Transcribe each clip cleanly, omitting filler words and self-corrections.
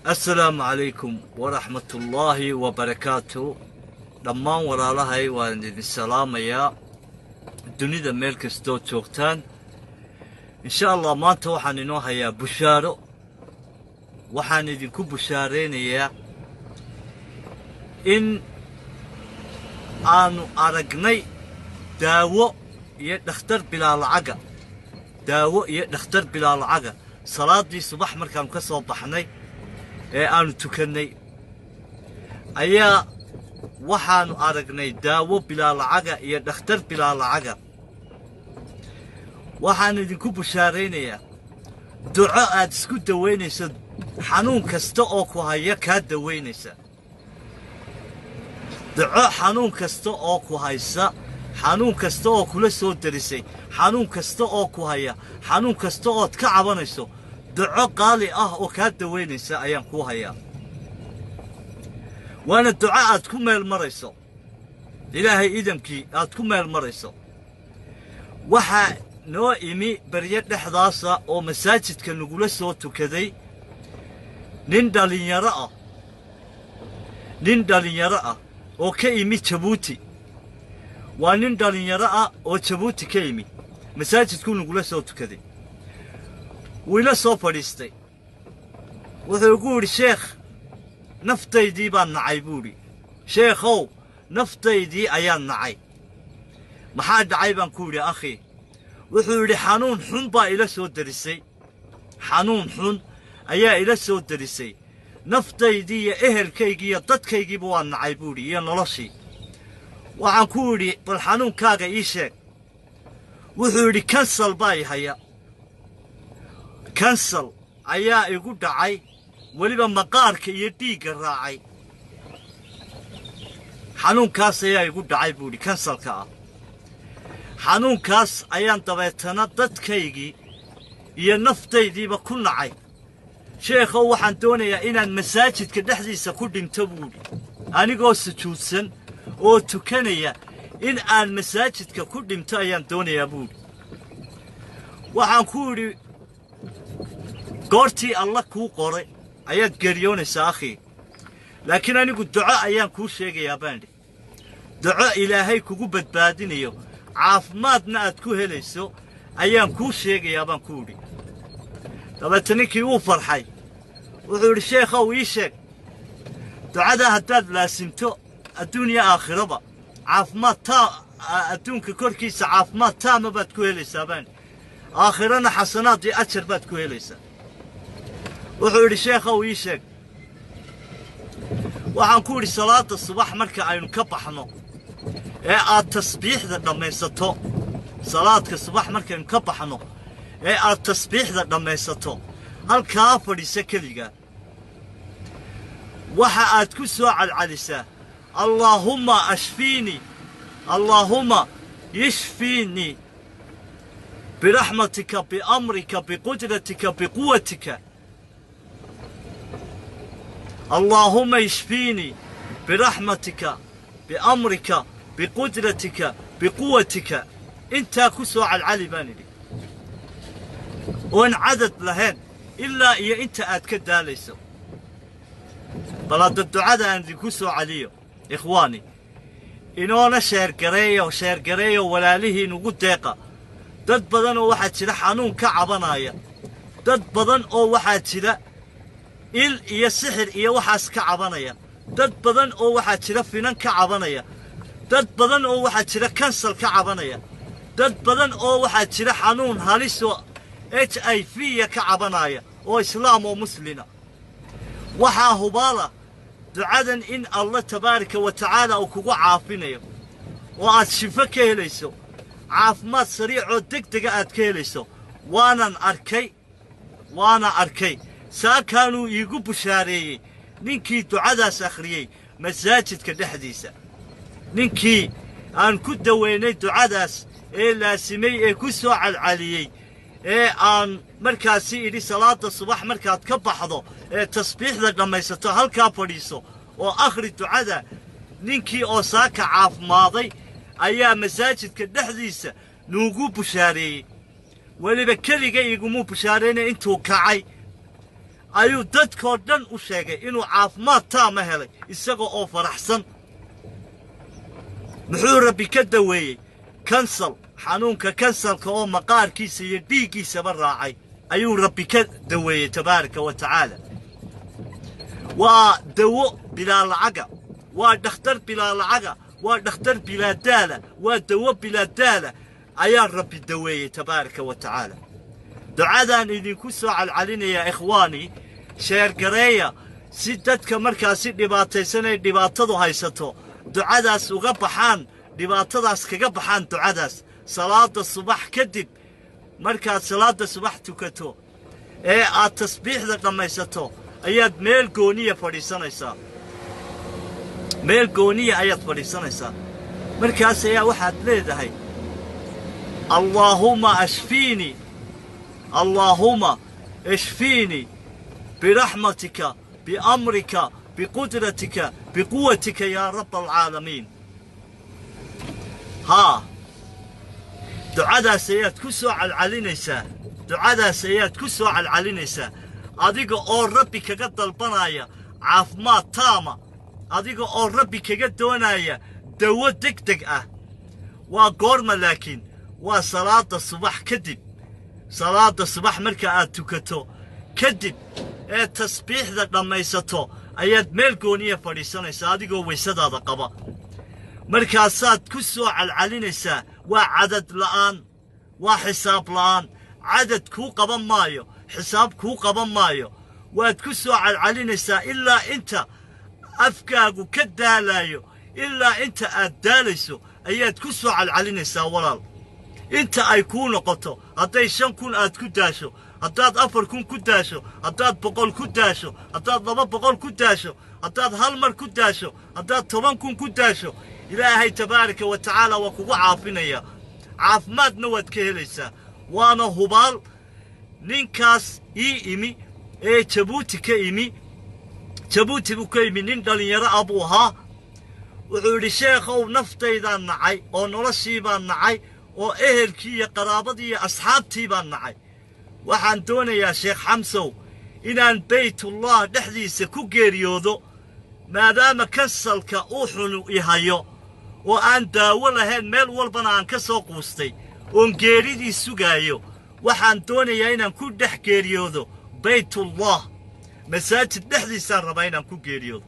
Assalaamu calaykum waraxmatullaahi wabarakaatu. Dhammaan walaalahay waan idin salaamayaa dunida meel kastoo joogtaan. Insha Allah maanta waxaan inoo hayaa bushaaro. Waxaan idinku bushaaraynayaa in aanu aragnay daawo iyo dhakhtar bilaa lacaga, daawo iyo dhakhtar bilaa lacaga. Salaaddii subax markaanu ka soo baxnay ee aanu tukannay ayaa waxaanu aragnay daawo bilaa lacaga iyo dhakhtar bilaa lacaga. Waxaan idinku bushaaraynayaa duco aad isku dawaynayso, xanuun kasta oo ku haya kaa dawaynaysa. Duco xanuun kasta oo ku haysa, xanuun kasta oo kula soo derisay, xanuun kasta oo ku haya, xanuun kasta ood ka cabanayso, duco qaali ah oo kaa dawaynaysa ayaan kuu hayaa. Waana duco aad ku meel marayso, Ilaahay idamkii aad ku meel marayso. Waxaa noo imi beryo dhexdaasa oo masaajidka nagula soo tukaday nin dhallinyaro ah, nin dhallinyaro ah oo ka imi Jabuuti. Waa nin dhallinyaro ah oo Jabuuti ka imi. Masaajidkuu nagula soo tukaday, wuu ila soo fadhiistay. Wuxuu igu yidhi, "Sheekh, naftaydii baan nacay," buu idhi. "Sheekhow, naftaydii ayaan nacay." "Maxaa dhacay?" baan ku yidhi, "akhi." Wuxuu yidhi, "Xanuun xun baa ila soo derisay, xanuun xun ayaa ila soo derisay. Naftaydii iyo ehelkaygii iyo dadkaygiiba waa nacay," buu idhi, "iyo noloshii." Waxaan ku idhi, "Bal xanuunkaaga ii sheeg." Wuxuu yidhi, "Kansal baa i haya, kansal ayaa igu dhacay, weliba maqaarka iyo dhiigga raacay. Xanuunkaas ayaa igu dhacay," buu idhi, "kansalka ah. Xanuunkaas ayaan dabeetana dadkaygii iyo naftaydiiba ku nacay. Sheekhow, waxaan doonayaa inaan masaajidka dhexdiisa ku dhinto," buu idhi. "Anigoo sujuudsan oo tukanaya in aan masaajidka ku dhinto ayaan doonayaa," buu idhi. Waxaan ku idhi, "Goortii Alla kuu qoray ayaad geeriyoonaysaa, akhii, laakiin anigu duco ayaan kuu sheegayaa," baan idhi. "Duco Ilaahay kugu badbaadinayo, caafimaadna aad ku helayso ayaan kuu sheegayaa," baan ku idhi. Dabeete ninkii wuu farxay. Wuxuu idhi, "Sheekhow, ii sheeg ducadaa. Haddaad laasimto, adduunya aakhiraba caafimaad taa, adduunka korkiisa caafimaad taama baad ku helaysaa," baan idhi. "Aakhirana xasanaad iyo ajar baad ku helaysaa." Wuxuu idhi, "Sheekhow, ii sheeg." Waxaan ku idhi, "Salaadda subax marka aynu ka baxno ee aad tasbiixda dhammaysato, salaadka subax markaynu ka baxno ee aad tasbiixda dhammaysato, halkaa fadhiisa keligaa. Waxa aad ku soo calcalisaa: Allaahumma ashfiinii, Allaahumma yishfiinii biraxmatika, biamrika, biqudratika, biquwatika. Allaahumma ishfiinii biraxmatika, biamrika, biqudratika, biquwatika. Intaa ku soo calcali," baan idhi, "oon cadad lahayn ilaa iyo inta aad ka daalayso." Bal hadda ducada aan idinku soo celiyo, ikhwaani. Inoona share gareeyo, share gareeyo, walaalihiin ugu deeqa. Dad badan oo waxaa jira xanuun ka cabanaya, dad badan oo waxaa jira il iyo sixir iyo waxaas ka cabanaya, dad badan oo waxaa jira finan ka cabanaya, dad badan oo waxaa jira kansal ka cabanaya, dad badan oo waxaa jira xanuun halisoo HIV ya ka cabanaya oo islaam oo muslina. Waxaa hubaala ducadan in Allah tabaaraka wa tacaala uu kugu caafinayo oo aad shifo ka helayso, caafimaad sariicoo deg dega aad ka helayso. Waanan arkay, waana arkay. Saakaanuu iigu bushaareeyey ninkii ducadaas akhriyey masaajidka dhexdiisa. Ninkii aan ku daweynay ducadaas ee laasimay ee ku soo calcaliyey ee aan markaasi idhi, salaadda subax markaad ka baxdo ee tasbiixda dhammaysato, halkaa fadhiiso oo akhri ducada, ninkii oo saaka caafimaaday ayaa masaajidka dhexdiisa nuugu bushaareeyey. Weliba keliga igumuu bushaaraynaya. Intuu kacay Ayuu dadkoo dhan u sheegay inuu caafimaad taama helay, isaga oo faraxsan. Muxuu Rabbi ka daweeyey? Kansal, xanuunka kansalka oo maqaarkiisa iyo dhiiggiisaba raacay ayuu Rabbi ka daweeyey, tabaaraka wa tacaala. Waa dawo bilaa lacaga, waa dhakhtar bilaa lacaga, waa dhakhtar bilaa daala, waa dawo bilaa daala ayaa Rabbi daweeyey, tabaaraka wa tacaala. Ducadaan idinku soo calcelinayaa, ikhwaani, share gareeya si dadka markaasi dhibaataysan ay dhibaatadu haysato ducadaas uga baxaan, dhibaatadaas kaga baxaan. Ducadaas salaada subax kadib, markaad salaadda subax tukato ee aad tasbiixda dhammaysato, ayaad meel gooniya fadhiisanaysaa. Meel gooniya ayaad fadhiisanaysaa. Markaas ayaa waxaad leedahay: "Allaahuma ashfiinii, allaahuma ishfiinii biraxmatika, biamrika, biqudratika, biquwatika, yaa raba alcaalamiin." Haa, ducadaas ayaad ku soo calcalinaysaa. Ducadaas ayaad ku soo calcalinaysaa adiga oo Rabbi kaga dalbanaya caafimaad taama, adiga oo Rabbi kaga doonaya dawo deg deg ah. Waa goorma laakiin? Waa salaadda subax kadib. Salaadda subax marka aad tukato kadib ee tasbiixda dhammaysato ayaad meel gooniya fadhiisanaysaa adigoo waysadaada qaba. Markaasaad ku soo calcalinaysaa. Waa cadad la'aan, waa xisaab la'aan. Cadad kuu qaban maayo, xisaab kuu qaban maayo. Waad ku soo calcalinaysaa ilaa inta afkaagu ka daalayo, ilaa inta aad daalayso ayaad ku soo calcalinaysaa, walaal, inta ay kuu noqoto. Hadday 5,000 aad ku daasho, haddaad 4,000 ku daasho, haddaad 100 ku daasho, haddaad 200 ku daasho, haddaad hal mar ku daasho, haddaad 10,000 ku daasho, Ilaahay tabaaraka wa tacaala waa kugu caafinaya, caafimaadna waad ka helaysaa. Waana hubaal. Ninkaas ii imi ee Jabuuti ka imi, Jabuuti buu ka imi, nin dhallinyaro ah buu ahaa. Wuxuu yidhi: "Sheekhow, naftaydaan nacay oo noloshii baan nacay oo ehelkii iyo qaraabadii iyo asxaabtii baan nacay. Waxaan doonayaa, Sheekh Xamsow, inaan Baytullah dhexdiisa ku geeriyoodo, maadaama kansalka uu xunu i hayo oo aan daawo lahayn, meel walbana aan ka soo quustay oon geeridii sugaayo. Waxaan doonayaa inaan ku dhex geeriyoodo Baytullah, masaajid dhexdiisaan rabaa inaan ku geeriyoodo."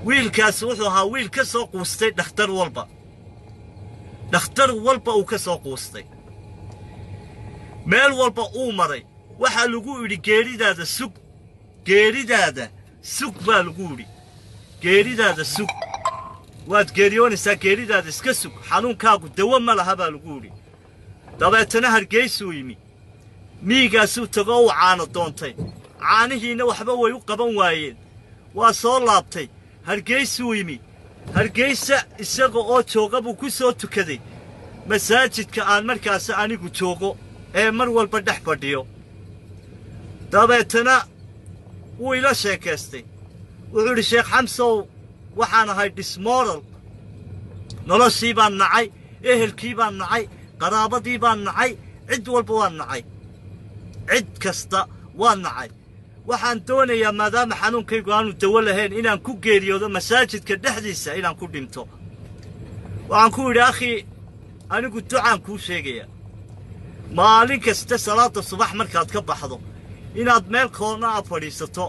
Wiilkaas wuxuu ahaa wiil ka soo quustay dhakhtar walba, dhakhtar walba uu ka soo quustay, meel walba uu maray. Waxaa lagu idhi: "Geeridaada sug, geeridaada sug," baa lagu idhi. "Geeridaada sug, waad geeriyoonaysaa, geeridaada iska sug, xanuunkaagu dawo ma laha," baa lagu idhi. Dabeetana Hargeysuu yimi, miigaasuu tago, uu caano doontay, caanihiinna waxba way u qaban waayeen. Waa soo laabtay, Hargeysuu yimi. Hargeysa isaga oo jooga buu ku soo tukaday masaajidka aan markaasi anigu joogo ee mar walba dhex fadhiyo. Dabeetana wuu ila sheekaystay. Wuxuu idhi: "Sheekh Xamsow, waxaan ahay dismoral, noloshii baan nacay, ehelkii baan nacay, qaraabadii baan nacay, cid walba waan nacay, cid kasta waan nacay. Waxaan doonayaa, maadaama xanuunkaygu aanu dawo lahayn, inaan ku geeriyoodo masaajidka dhexdiisa, inaan ku dhinto." Waxaan ku idhi: "Akhii, anigu ducaan kuu sheegaya. Maalin kasta salaadda subax markaad ka baxdo, inaad meel koona aad fadhiisato.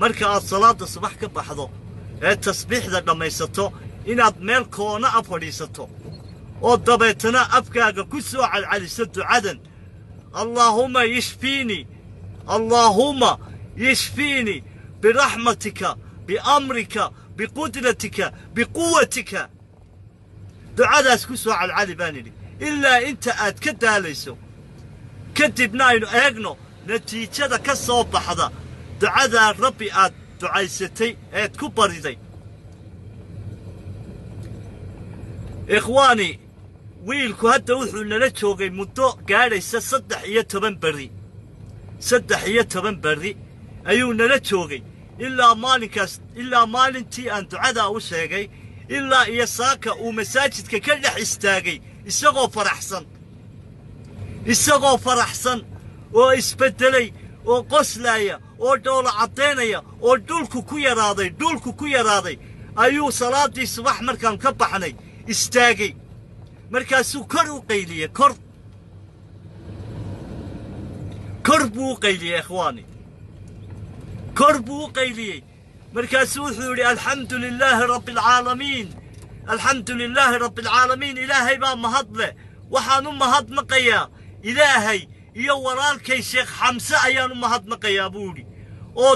Marka aad salaadda subax ka baxdo ee tasbiixda dhammaysato, inaad meel koona a fadhiisato oo dabeetana afkaaga ku soo calceliso ducadan: Allaahuma yishfiinii, allaahuma yishfiinii biraxmatika, biamrika, biqudratika, biquwatika. Ducadaas ku soo calcali," baan idhi, "ilaa inta aad ka daalayso. Kadibna aynu eegno natiijada ka soo baxda ducadaa Rabbi aad ducaysatay eed ku bariday." Ikhwaani, wiilku hadda wuxuu nala joogay muddo gaadhaysa 13 berri. 13 berri ayuu nala joogay, ilaa maalinkaas, ilaa maalintii aan ducadaa u sheegay, ilaa iyo saaka uu masaajidka ka dhex istaagay isagoo faraxsan, isagoo faraxsan oo isbeddelay. Oo qoslaaya oo dhoola caddaynaya oo dhulku ku yaraaday, dhulku ku yaraaday ayuu salaaddii subax markaan ka baxnay istaagay. Markaasuu kor u qayliyey, kor kor buu u qayliyey, ikhwaani, kor buu u qayliyey. Markaasuu wuxuu yidhi: "Alxamdu lilaahi rabbi alcaalamiin, alxamdu lilaahi rabbi alcaalamiin. Ilaahay baa mahad leh. Waxaan u mahadnaqayaa Ilaahay iyo walaalkay Sheekh Xamse ayaan u mahadnaqayaa," buu yidhi, "oo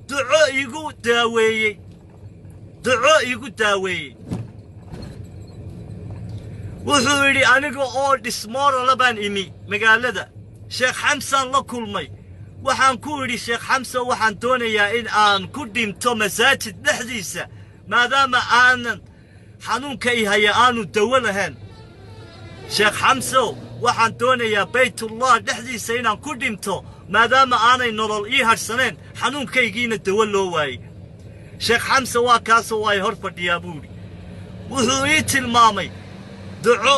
duco igu daaweeyey, duco igu daaweeyey." Wuxuu yidhi: "Aniga oo dhismoorala baan imi magaalada. Sheekh Xamsaan la kulmay. Waxaan ku idhi: 'Sheekh Xamse, waxaan doonayaa in aan ku dhinto masaajid dhexdiisa, maadaama aanan xanuunka i haya aanu dawo lahayn. Sheekh Xamsow, waxaan doonayaa Baytullah dhexdiisa inaan ku dhinto, maadaama aanay nolol ii hadhsaneen, xanuunkaygiina dawo loo waayey.' Sheekh Xamse waa kaasoo ay hor fadhiyaa," buu idhi. "Wuxuu ii tilmaamay duco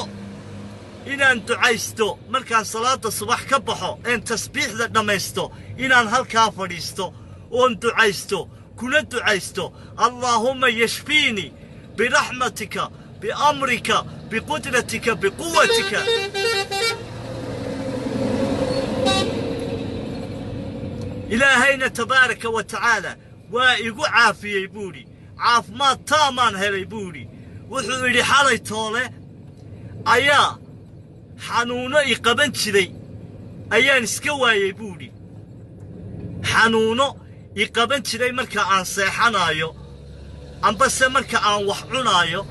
inaan ducaysto markaan salaadda subax ka baxo een tasbiixda dhammaysto, inaan halkaa fadhiisto oon ducaysto, kuna ducaysto: 'Allaahumma yashfiinii biraxmatika, biamrika, biqudratika, biquwatika.' Ilaahayna tabaaraka wa tacaala waa igu caafiyey," buu idhi. "Caafimaad taamaan helay," buu idhi. Wuxuu idhi: "Xalay toole ayaa xanuuno i qaban jiray ayaan iska waayey," buu idhi. "Xanuuno i qaban jiray marka aan seexanaayo, ambase marka aan wax cunaayo,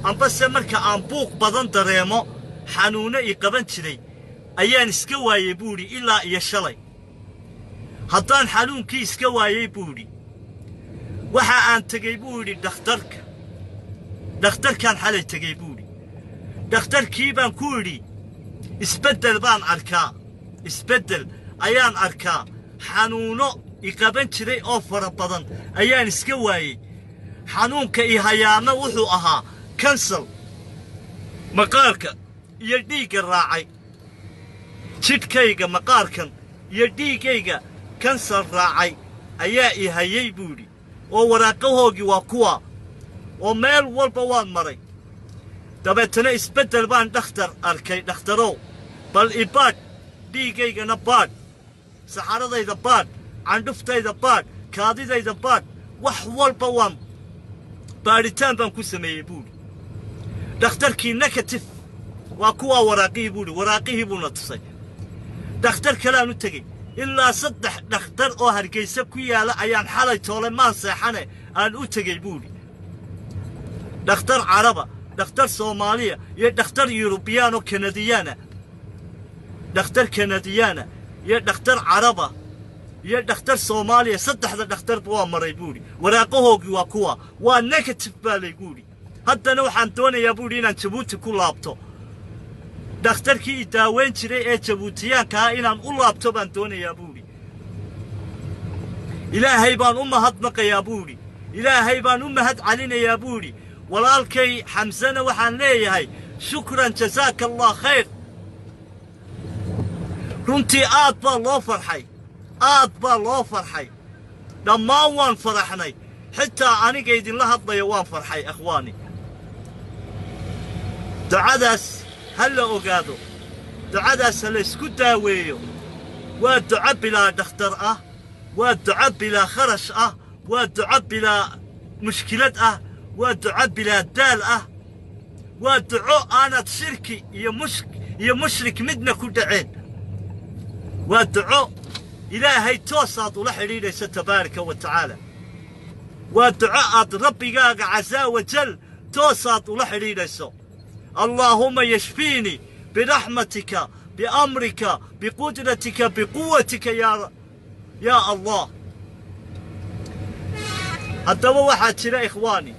ambase marka aan buuq badan dareemo, xanuuno i qaban jiray ayaan iska waayey," buu idhi, "ilaa iyo shalay. Haddaan xanuunkii iska waayey," buu idhi, "waxa aan tegey," buu idhi, "dhakhtarka. Dhakhtarkaan xalay tegey," buu idhi. "Dhakhtarkii baan ku idhi: Isbeddel baan arkaa, isbeddel ayaan arkaa. Xanuuno i qaban jiray oo fara badan ayaan iska waayey. Xanuunka i hayaana wuxuu ahaa kansar maqaarka iyo dhiigga raacay, jidhkayga maqaarkan iyo dhiiggayga kansar raacay ayaa i hayay," buu yidhi, "oo waraaqahoogii waa kuwa, oo meel walba waan maray. Dabeetana isbeddel baan, dhakhtar, arkay. Dhakhtarow, bal i baadh, dhiiggaygana baadh, saxaradayda baadh, candhuftayda baadh, kaadidayda baadh. Wax walba waan baadhitaan baan ku sameeyey," buudhi. "Dhakhtarkii negative, waa kuwaa waraaqihii," buuhi. Waraaqihii buuna tusay. "Dhakhtar kaleaan u tegey. Ilaa saddex dhakhtar oo Hargaysa ku yaala ayaan xalay toole maan seexane aan u tegey," buudhi. "Dhakhtar Caraba, dhakhtar Soomaaliya iyo dhakhtar Yurubiyaan oo Kanadiyaana, dhakhtar Kanadiyaana iyo dhakhtar Caraba iyo dhakhtar Soomaaliya, saddexda dhakhtarba waa maray," buudhi. "Waraaqahoogii waa kuwa, waa negative baa laygu idhi. Haddana waxaan doonayaa," buudhi, "inaan Jabuuti ku laabto. Dhakhtarkii i daaweyn jiray ee Jabuutiyaanka ah inaan u laabto baan doonayaa," buudhi. "Ilaahay baan u mahadnaqayaa," buudhi. "Ilaahay baan u mahad celinayaa," buudhi. "Walaalkay Xamsena waxaan leeyahay shukran, jazaaka Allah khayr." Runtii aad baa loo farxay, aad baa loo farxay. Dhammaan waan faraxnay, xitaa aniga idinla hadlaya waan farxay. Akhwaani, ducadaas ha la ogaado, ducadaas ha la isku daaweeyo. Waa duco bilaa dhakhtar ah, waa duco bilaa kharash ah, waa duco bilaa mushkilad ah, waa duco bilaa daal ah, waa duco aanad shirki iyo mushrik midna ku dhaceen. Waa duco Ilaahay toosaad ula xidhiidhayso tabaaraka wa tacaala. Waa duco aad Rabbigaaga casaa wajal toosaad ula xidhiidhayso: Allaahumma yashfiinii biraxmatika, biamrika, biqudratika, biquwatika, yaa Allah. Haddaba waxaa jira, ikhwaani